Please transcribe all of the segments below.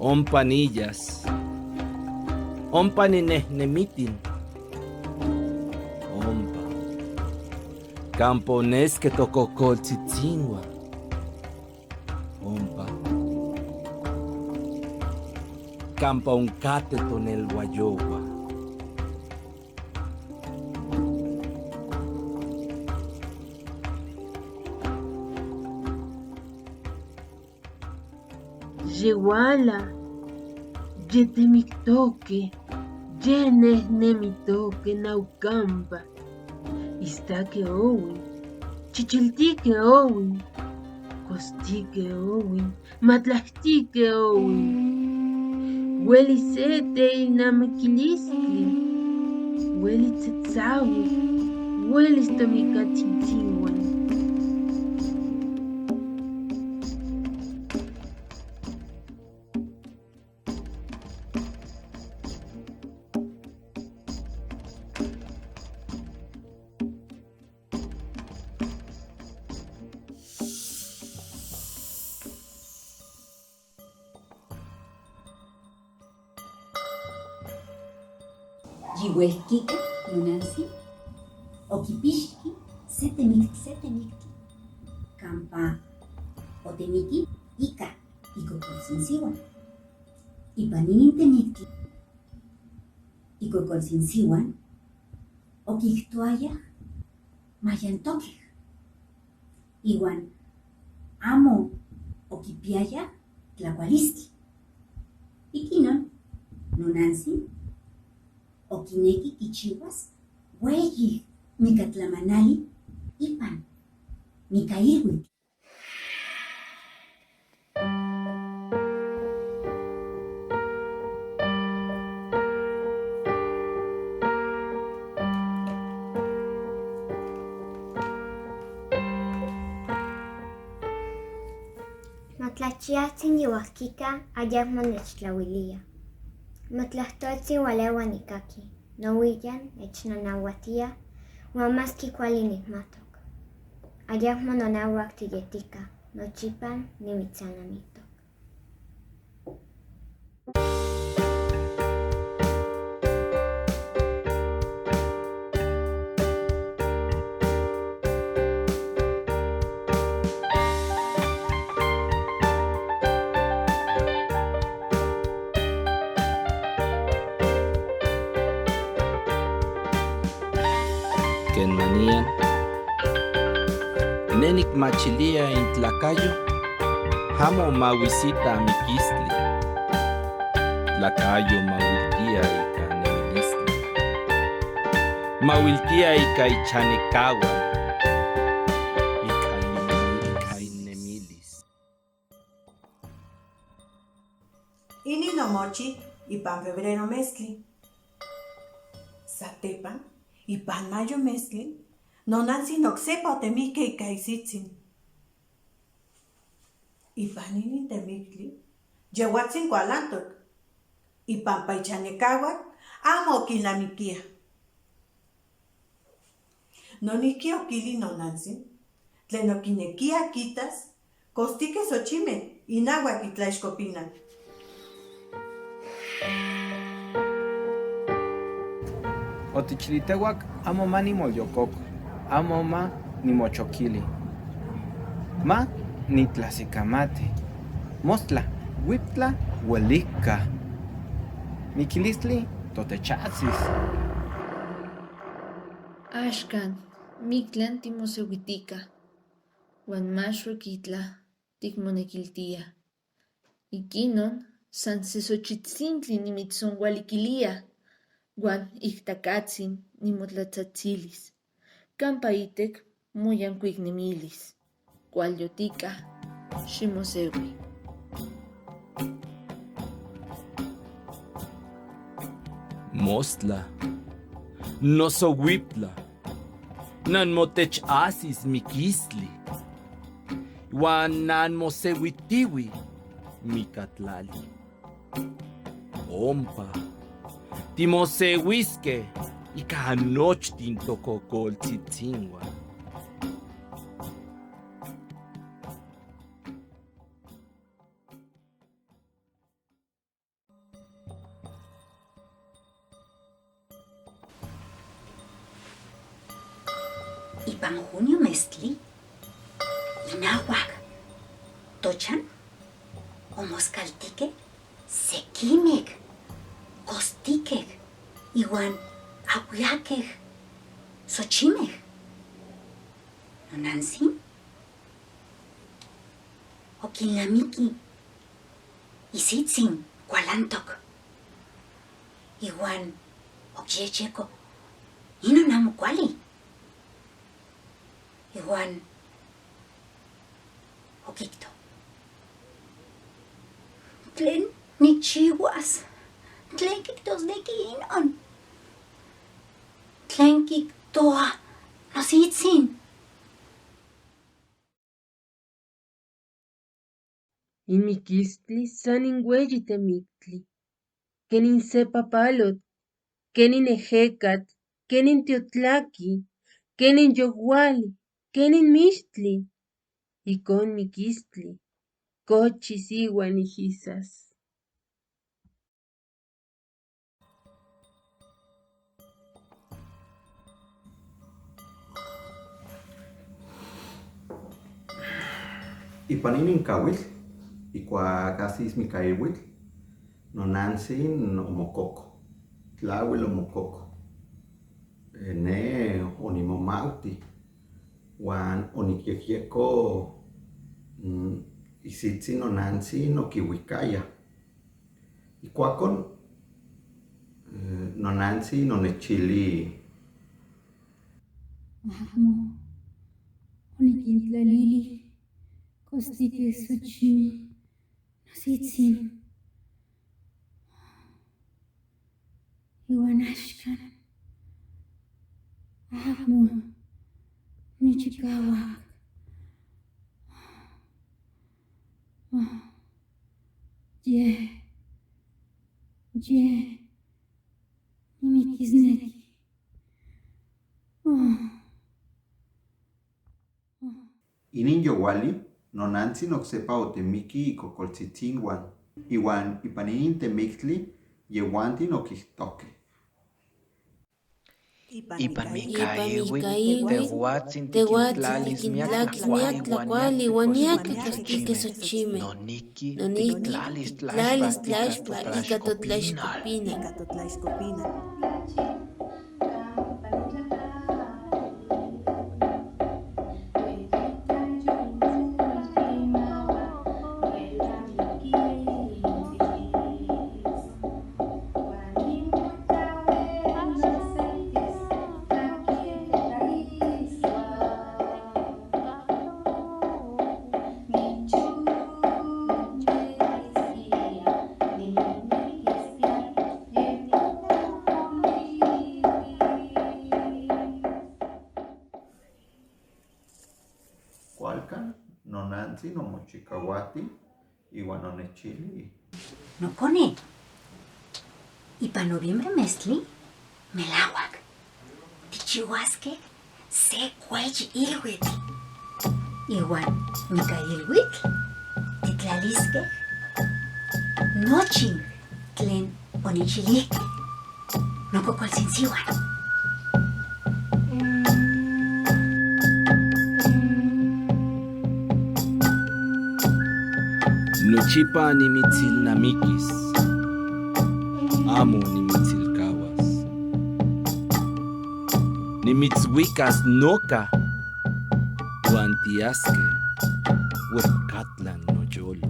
Ompa niyas. Ompa ninejnemitin. Ompa. Campa onesque tococoltzitzinua. Ompa. Campa oncate tonelhuayohua. Yewala, yetemictoque, ye nehnemitoque naucampa. Istaque ohui, chichiltique ohui, costique ohui, matlactique ohui. Ueli se teilnamiquilistli, ueli tzetzahui, uelis tomicatzintziuan. Yiuehkika nonantzin okipixki se temiktli, se temiktli kampa otemiki ika ikokoltzintsiuan. Ipan inin temiktli ikokoltzintsiuan okijtoayaj mayantokej iuan amo okipiayaj tlakualistli. Ikinon nonantzin okineki kichiuas ueyi mikatlamanali ipan mikailhuitl. Notlachialtzin yihuahquika ayacmo nechtlauilia. Motlahtoltzin ualeua nikaki, nouiyan nechnanauatia uan masqui cuali nicmatok. Ayacmo nonauac tiyetica, nochipa nimitzelnamictoc. Kenmanian. Ne nikmachilia intlacayo amo mahuisita miquistli. Tlacayo mahuiltia ika nemilistli. Mahuiltia ika ichanekahuan. Omochi ipan febrero meztli. Satepan, ipan mayo meztli, nonantzin oksepa otemihque ika isitzin. Ipan inin temictli, yehuatzin kualantok, ipampa ichanekahuan amo oquilnamiquia. Nonihqui okili nonantzin, tlen oquinequia quitas, costique xochimeh inahuac itlaixcopinal. Otichilitehuac amo ma nimoyolkoko, amo ma nimochoquili. Ma nitlasicamati. Mostla, huiptla, uelica. Miquilistli, totechahsis. Axkan, mictlan timosehuitica, uan mach itla tikmonequiltia. Iquinon san se xochitzintli nimitzonualiquilia, uan ictacatzin nimotlatzatzilis, campa itec moyancuicnemilis. Cualyotica, ximoseui. Mostla, noso huiptla, nanmotechasis miquistli, uan nanmoseuitiui micatlali. Ompa, timoseuisque ica nochtin tococoltzitzinhuan. Ipan junio meztli, inahuac, tochan, omoscaltique, sequimec, costique, iuan ahuiaquej, xochimej. Nonantzin oquilnamiqui isitzin cualantoc. Iuan oquiyehyeco inon amo cuali. Iuan oquihto: ¿Tlen nikchiuas? ¿Tlen quihtosnequi inon? ¿Tlen quihtoa nositzin? In miquistli san in ueyi temictli, quenin se papalotl, quenin ejecatl, quenin tiotlaqui, quenin youali, quenin mixtli. Icon miquistli, cochis iuan nihisas. Ipan inin kauitl, ihkuak ahsis mikailuitl, nonantzin omokoko, tlauel omokoko. Ne onimomauti uan onikyehyeko isitzin nonantzin okiuikaya. Ijkuakon nonantzin onechili: Amo onikintlalili costique xochimeh nositzin. Iuan axkan amo nichicauac. Ye nimiquisnequi. Inin youali, nonantzin oksepa otemiki ikokoltzitzinhuan, iuan ipan inin temictli yehuantin oquihtokeh. Ipan Ipan micaiuitl, micaiuitl, tehuatzin tehuatzin tiquintlalis miac tiquintlalis tlacuali miac uan tlacuali miac uan miac xochimeh. costique xochimeh. Noniqui Noniqui tictlalis tictlalis tlaxpa tlaxpa ika ika totlaxcopinal. totlaxcopinal. Ika totlaixcopinal. Nonantzi omochicahuati iuan onechilui. Nokone, ipan noviembre meztli, melahuac, tichihuasque se ueyi ilhuitl. Iuan nica ilhuitl titlalisque nochi tlen onichilihque nococoltzintzihuan. Nochipa nimitzilnamiquis. Amo nimitzilcahuas. Nimitzhuicas noca. Huan tiasque huejcatlan noyolo.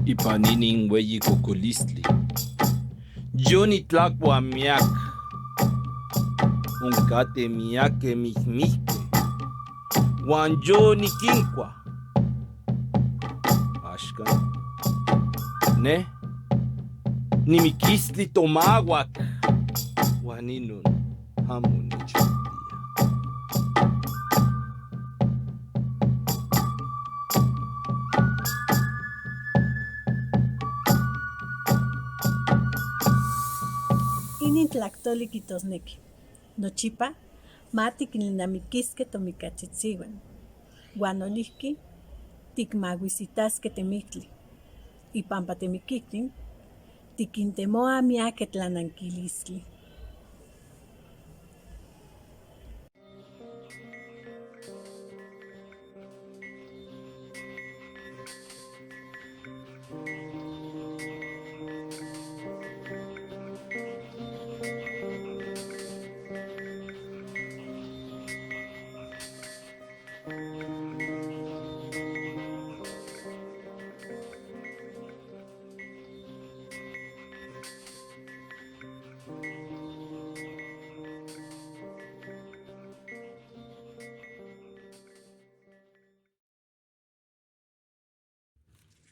Ipan inin ueyi cocolistli. Yonitlacua miac. Oncate miaque mijmijque. Huan yoniquincua. Axcan. Ne. Nimiquistli tomahuac. Huan inon amo nechpactía. Inin tlahtoli quihtosnequi, nochipa ma tiquilnamiquisque tomicatzitzihuan, huan noyijqui ticmahuisitasque temictli. Ipampa temiquihtin, tiquintemohua miaque tlananquilistli.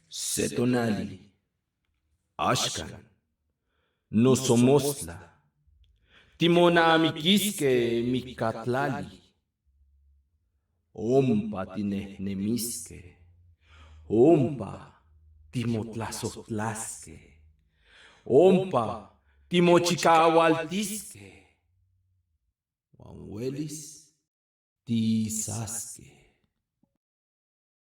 Se tonali, axcan, noso mostla, timonamiquisque micatlali. Ompa tinehnemisque, ompa timotlasohtlasque, ompa timochicahualtisque. Huan huelis tiisasque.